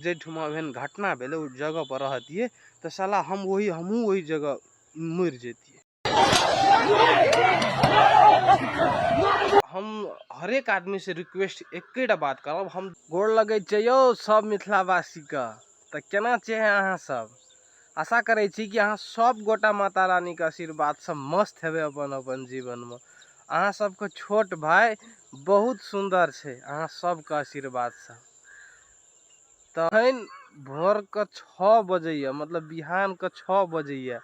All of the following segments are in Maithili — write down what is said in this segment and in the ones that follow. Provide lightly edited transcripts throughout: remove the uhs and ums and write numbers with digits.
जाहिठुमा एहन घटना भेलै ओहि जगहपर रहतियै तऽ साला हम ओही हमहूँ ओहि जगह मरि जैतियै। हम हरेक आदमीसँ रिक्वेस्ट एकेटा बात करब, हम गोर लगै छियै यौ सब मिथिलावासीके। तऽ केना छियै अहाँ सब? आशा करै छी कि अहाँ सब गोटा माता रानीके आशीर्वादसँ मस्त हेबै अपन अपन जीवनमे। अहाँ सबके छोट भाय बहुत सुन्दर छै अहाँ सबके आशीर्वादसँ। तखन भोरके 6 बजैए, मतलब बिहानके 6 बजैए।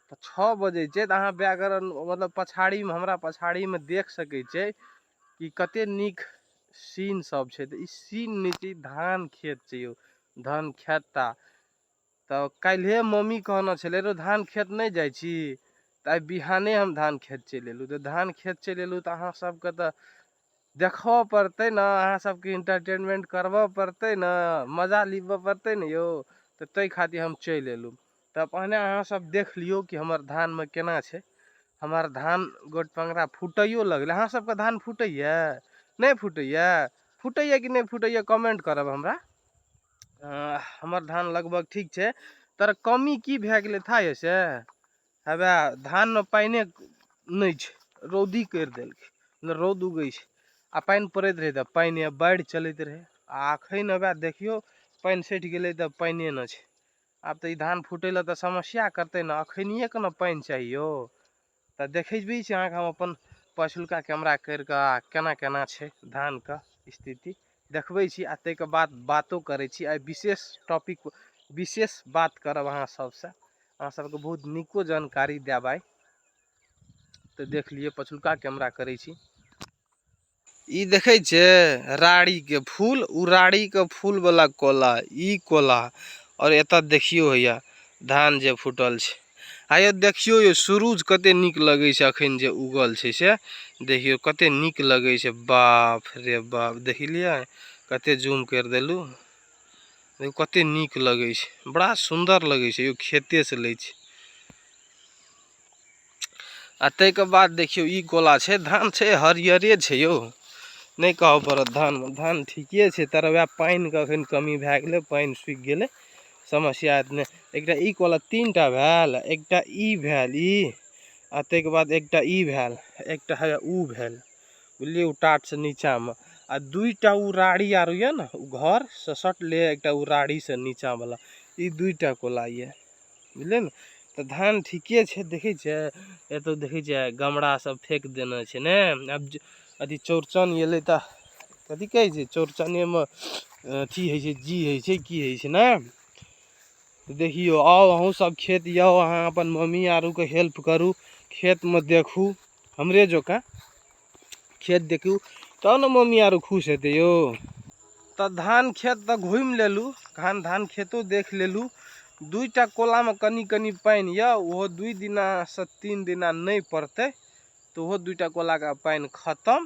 तऽ 6 बजै छै तऽ अहाँ बैकग्राउंड मतलब पछाड़ीमे, हमरा पछाड़ीमे देख सकै छै कि कते नीक सीन सब छै। तऽ ई सीन नहि छै, धान खेत छै यौ, धान खेता। तऽ काल्हिए मम्मी कहने छलै, रौ धान खेत नहि जाइ छी? तऽ आइ बिहाने हम धान खेत चलि एलहुँ। तऽ धान खेत चलि एलहुँ तऽ अहाँ सबके तऽ देखबऽ पड़तै ने, अहाँ सबके इंटरटेनमेंट करबऽ पड़तै ने, मजा लेबऽ पड़तै ने यौ। तऽ ताहि खातिर हम चलि एलहुँ। तऽ पहिने अहाँ सब देख लियौ कि हमर धानमे केना छै। हमर धान गोट पंगरा फूटैयो लगलै। अहाँ सबके धान फूटैए? नहि फूटैए? फूटैए कि नहि फूटैए कमेंट करब हमरा। हमर धान लगभग ठीक छै, तर कमी की भए गेलै था से हवे धानमे पानिए नहि छै, रौदी करि देलकै। रौद उगै छै आ पानि पड़ैत रहै तऽ पानि बाढ़ि चलैत रहै। आ एखन हवे देखियौ पानि सठि गेलै तऽ पानिए नहि छै। आब तऽ ई धान फूटै लए तऽ समस्या करतै ने, अखनिएके ने पानि चाही यौ। तऽ देखबै छी अहाँके हम अपन पछुलका कैमरा करि कऽ आ केना केना छै धानके स्थिति देखबै छी, आ ताहिके बाद बातो करै छी। आइ विशेष टॉपिक विशेष बात करब अहाँ सबसँ, अहाँ सबके बहुत नीको जानकारी देब आइ। तऽ देख लियौ पछुलका कैमरा करै छी। ई देखै छियै राड़ीके फूल, ओ राड़ीके फूल वाला कोला, ई कोला। आओर एतऽ देखियौ हैया धान जे फूटल छै। आ यौ देखियौ यौ सुरुज कते नीक लगै छै अखन जे उगल छै, से देखियौ कते नीक लगै छै। बाप रे बाप, देखलियै कते जूम करि देलहुँ, देखियौ कते नीक लगै छै, बड़ा सुन्दर लगै छै यौ, खेते से लै छै। आ ताहिके बाद देखियौ ई कोला छै, धान छै हरियरे छै यौ, नहि कहऽ पड़त धानमे, धान ठीके छै। तर वएह पानिके अखन कमी भए गेलै, पानि सुखि गेलै, समस्या एतने। एकटा ई कोला 3टा भेल, एकटा ई भेल ई, आ ताहिके बाद एकटा ई भेल, एकटा है उ भेल, बुझलियै, ओ टाटसँ नीचाँमे। आ 2टा ओ राड़ी आर यऽ ने, ओ घरसँ सटले एकटा ओ राड़ीसँ नीचाँवला, ई 2टा कोला यऽ, बुझलियै ने। तऽ धान ठीके छै। देखै छियै एतऽ, देखै छियै गमरा सब फेक देने छै ने। आब अथी चौड़चन एलै तऽ कथी कहै छै, चौड़चनेमे अथी होइ छै, जी होइ छै, की होइ छै ने। तऽ देखियौ, आउ अहूँ सब खेत जाउ, अहाँ अपन मम्मी आरुके हेल्प करू, खेतमे देखू हमरे जकाँ खेत देखू, तब ने मम्मी आरू खुश हेतै यौ। तऽ धान खेत तऽ घुमि लेलहुँ, धान खेतो देख लेलहुँ। 2टा कोलामे कनि कनि पानि यऽ, ओहो 2 दिनासँ 3 दिना नहि पड़तै तऽ ओहो 2टा कोलाके पानि खतम।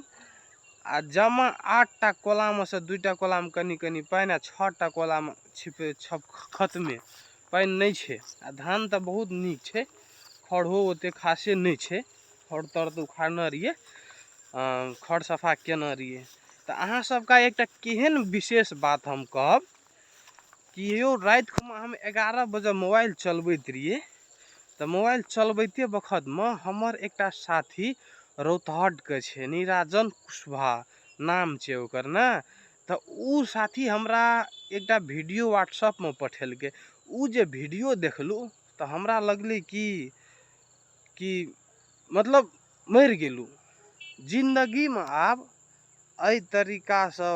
आ जमा 8टा कोलामे से 2टा कोलामे कनि कनि पानि, आ 6टा कोलामे छिपे छप खतमे, पानि नहि छै। आ धान तऽ बहुत नीक छै, खढ़ो ओते खासे नहि छै, खड़ तर तऽ उखाड़ने रहियै, खड़ सफा केने रहियै। तऽ अहाँ सबके एकटा केहन विशेष बात हम कहब कि यौ रातिमे हम 11 बजे मोबाइल चलबैत रहियै, तऽ मोबाइल चलबैते बखतमे हमर एकटा साथी रौतहटके छै, निराजन कुशवाहा नाम छै ओकर ने। तऽ ओ साथी हमरा एकटा वीडियो व्हाट्सअपमे पठेलकै। ओ जे वीडियो देखलहुँ तऽ हमरा लगलै कि मतलब मरि गेलहुँ जिन्दगीमे। आब एहि तरीकासँ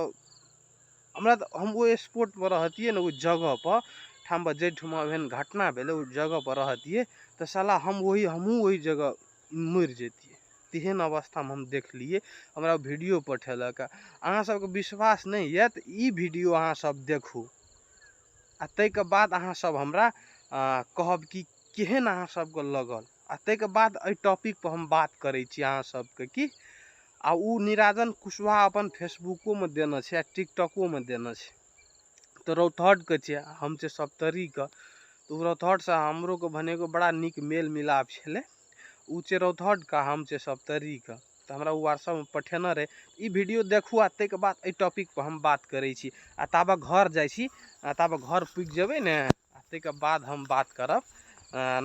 हमरा तऽ हम ओहि स्पॉटपर रहतियै ने, ओहि जगहपर ठामपर जाहिठुमा एहन घटना भेलै ओहि जगहपर रहतियै तऽ साला हम ओही हमहूँ ओहि जगह मरि जैतियै। तेहन अवस्थामे हम देखलियै, हमरा वीडियो पठेलक। अहाँ सबके विश्वास नहि यऽ तऽ ई वीडियो अहाँ सब देखू, आ ताहिके बाद अहाँ सब हमरा कहब कि केहन अहाँ सबके लगल। आ ताहिके बाद एहि टॉपिकपर हम बात करै छी अहाँ सबके कि आ ओ निराजन कुशवाहा अपन फेसबुकोमे देने छै आ टिकटकोमे देने छै। तऽ रौतहटके छै, हम छै सप्तरीके, तऽ ओ रौतहटसँ हमरोके भनेको बड़ा नीक मेल मिलाप छलै। ओ छै रौतहटके, हम छै सप्तरीके। तऽ तऽ हमरा ओ व्हाट्सअपमे पठेने रहै। ई वीडियो देखू आ ताहिके बाद एहि टॉपिकपर हम बात करै छी। आ ताबे घर जाइ छी, आ ताबे घर पुगि जेबै ने, आ ताहिके बाद हम बात करब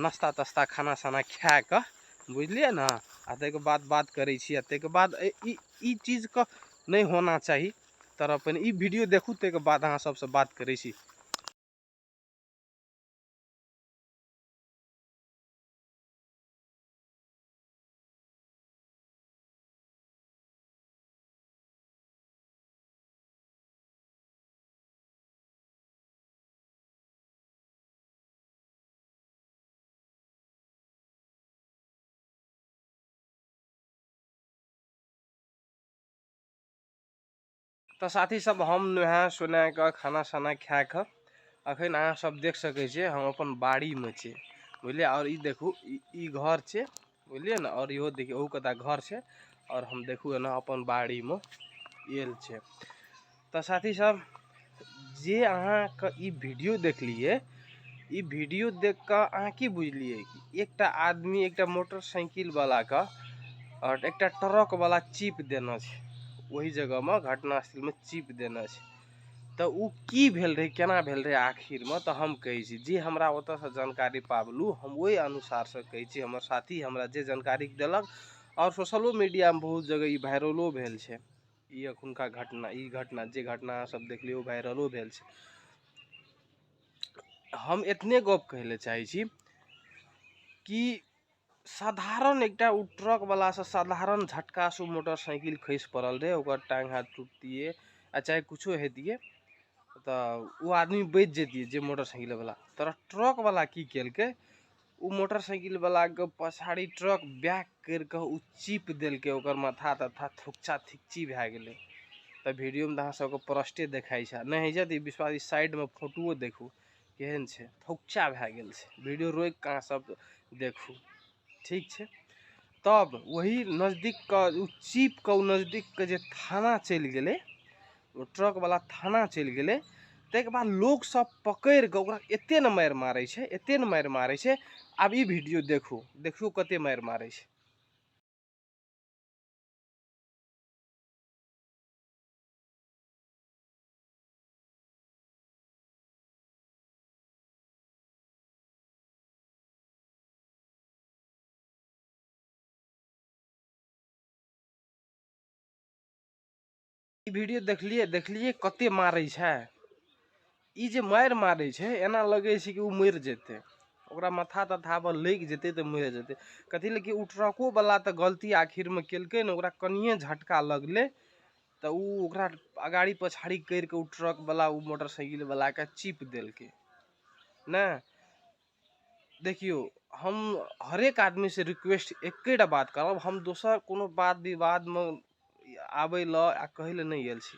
नाश्ता तास्ता खाना साना खाए कऽ, बुझलियै ने। आ ताहिके बाद बात करै छी। आ ताहिके बाद ई चीजके नहि होना चाही। तर अपन ई वीडियो देखू, ताहिके बाद अहाँ सबसँ बात करै छी। तऽ साथी सब, हम नहा सुना कऽ खाना साना खा कऽ अखन अहाँ सब देख सकै छियै हम अपन बाड़ीमे छी, बुझलियै। आओर ई देखू, ई घर छै, बुझलियै ने। आओर इहो देखियौ, ओहू कता घर छै। आओर हम देखू एना अपन बाड़ीमे आयल छै। तऽ साथी सब, जे अहाँके ई वीडियो देखलियै, ई वीडियो देख कऽ अहाँ की बुझलियै कि एकटा आदमी एकटा मोटरसाइकिल वाला के आओर एकटा ट्रक वाला चिप देने छै, ओहि जगहमे घटनास्थलमे चिप देने छै। तऽ ओ की भेल रहै, केना भेल रहै आखिरमे, तऽ हम कहै छी जे हमरा ओतऽसँ जानकारी पाबलहुँ, हम ओहि अनुसारसँ कहै छी। हमर साथी हमरा जे जानकारी देलक, आओर सोशलो मीडियामे बहुत जगह ई वायरलो भेल छै। ई एखुनका घटना, ई घटना जे घटना अहाँ सब देखलियै, ओ वायरलो भेल छै। हम एतने गप कहै लए चाहै छी कि साधारण एकटा ओ ट्रक वाला से साधारण झटका से मोटरसाइकिल खसि पड़ल रहै, ओकर टांग हाथ टूटतियै आ चाहे कुछो हेतियै तऽ ओ आदमी बचि जैतियै जे मोटरसाइकिल वाला। तर ट्रक वाला की केलकै, ओ मोटरसाइकिल वाला के पछाड़ी ट्रक बैक करि कऽ ओ चिप देलकै, ओकर माथा तथा थुकचा थिकची भए गेलै। तऽ वीडियोमे तऽ अहाँ सबके प्रष्टे देखाइ छै, नहि होइ छै तऽ ई विश्वास, ई साइडमे फोटोओ देखू केहन छै, थुकचा भए गेल छै। वीडियो रोकि कऽ अहाँ सब देखू, ठीक छै। तब वही नजदीकके ओ चिपके ओ नजदीकके जे थाना चलि गेलै, ओ ट्रकवला थाना चलि गेलै। ताहिके बाद लोक सब पकड़ि कऽ ओकरा एते ने मारि मारै छै, एते ने मारि मारै छै। आब ई वीडियो देखू, देखियौ कते मारि मारै छै। ई वीडियो देखलियै, देखलियै कते मारै छै। ई जे मारि मारै छै, एना लगै छै कि ओ मरि जेतै, ओकरा माथा तथा पर लागि जेतै तऽ मरि जेतै। कथी लए कि ओ ट्रको वाला तऽ गलती आखिरमे केलकै ने, ओकरा कनिये झटका लगलै तऽ ओ ओकरा अगाड़ी पछाड़ी करि कऽ ओ ट्रक वाला ओ मोटरसाइकिल वाला के चिप देलकै ने। देखियौ, हम हरेक आदमीसँ रिक्वेस्ट एकेटा बात करब, हम दोसर कोनो बात विवादमे आबै लए आ कहै लए नहि आयल छी।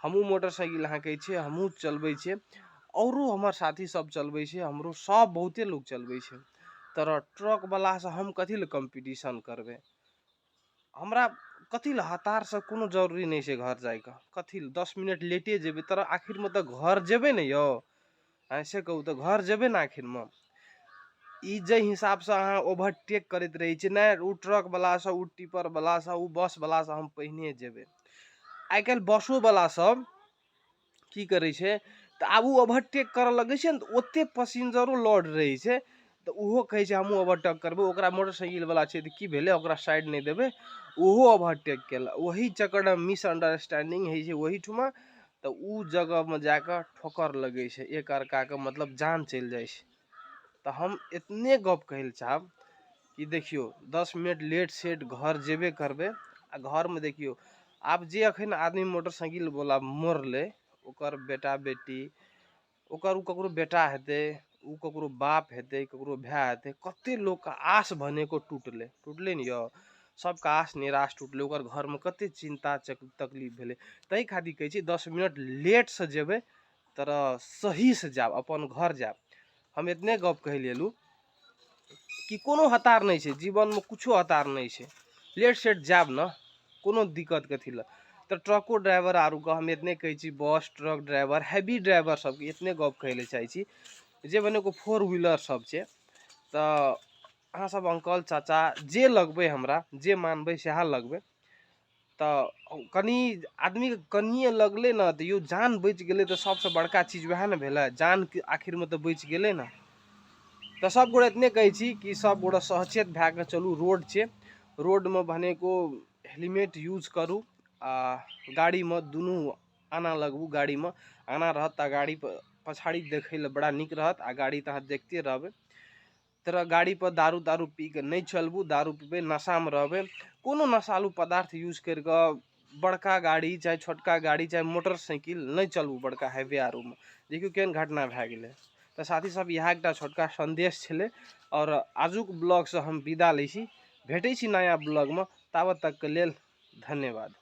हमहूँ मोटरसाइकिल हाँकै छियै, हमहूँ चलबै छियै, आओरो हमर साथी सब चलबै छै, हमरो सब बहुते लोक चलबै छै। तर ट्रकवलासँ हम कथी लए कम्पीटिशन करबै? हमरा कथी लए हतारसँ कोनो जरूरी नहि छै घर जाइके, कथी लए 10 मिनट लेटे जेबै, तर आखिरमे तऽ घर जेबै ने यौ। आँय से कहू तऽ घर जेबै ने आखिरमे। ई जाहि हिसाबसँ अहाँ ओवरटेक करैत रहै छियै ने, ओ ट्रकवलासँ, ओ टिपरवलासँ, ओ बसवलासँ हम पहिने जेबै। आइ काल्हि बसोवला सब की करै छै तऽ आब ओ ओवरटेक करऽ लगै छै ने, तऽ ओते पसिंजरो लोड रहै छै तऽ ओहो कहै छै हमहूँ ओवरटेक करबै। ओकरा मोटरसाइकिलवला छै तऽ की भेलै, ओकरा साइड नहि देबै, ओहो ओवरटेक केलक। ओही चक्करमे मिसअंडरस्टैंडिंग होइ छै ओहिठुमा, तऽ ओ जगहमे जाकऽ ठोकर लगै छै, एक अर्काके मतलब जान चलि जाइ छै। तऽ हम एतने गप कहै लए चाहब कि देखियौ, 10 मिनट लेट सेट घर जेबे करबै। आ घरमे देखियौ, आब जे अखन आदमी मोटरसाइकिलवला मरलै, ओकर बेटा बेटी, ओकर ओ ककरो बेटा हेतै, ओ ककरो बाप हेतै, ककरो भाय हेतै, कते लोकके आस भनेको टूटलै, टूटलै ने यौ, सबके आस निराश टूटलै, ओकर घरमे कते चिन्ता तकलीफ भेलै। ताहि खातिर कहै छी 10 मिनट लेटसँ जेबै तर सहीसँ जायब, अपन घर जायब। हम एतने गप कहै लए एलहुँ कि कोनो हतार नहि छै जीवनमे, कुछो हतार नहि छै, लेट सेट जायब ने, कोनो दिक्कत कथी लए। तऽ ट्रको ड्राइवर आरुके हम एतने कहै छी, bus truck driver heavy driver सबके एतने गप कहै लए चाहै छी, जे भने को फोर व्हीलर सब छै, तऽ अहाँ सब अंकल चाचा जे लगबै, हमरा जे मानबै सएह लगबै। तऽ कनि आदमीके कनिए लगलै ने तऽ यौ जान बचि गेलै तऽ सबसँ बड़का चीज वएह ने भेलै जान आखिरमे तऽ बचि गेलै ने तऽ सब गोटे एतने कहै छी कि सब गोटे सचेत भए कऽ चलू रोड छै रोडमे भनेको हेलमेट यूज करू आ गाड़ीमे दुनू आना लगबू गाड़ीमे आना रहत तऽ गाड़ी पछाड़ी देखै लए बड़ा नीक रहत आ गाड़ी तऽ अहाँ देखते रहबै तरह गाड़ीपर दारू तारू पी कऽ नहि चलबू दारू पीबै नशामे रहबै कोनो नशालु पदार्थ यूज करि कऽ बड़का गाड़ी चाहे छोटका गाड़ी चाहे मोटरसाइकिल नहि चलबू बड़का हाइवे आरमे देखियौ केहन घटना भए गेलै तऽ साथी सब इएह एकटा छोटका सन्देश छलै आओर आजुक ब्लॉगसँ हम विदा लै छी भेटै छी नया ब्लॉगमे ताबत तकके लेल धन्यवाद।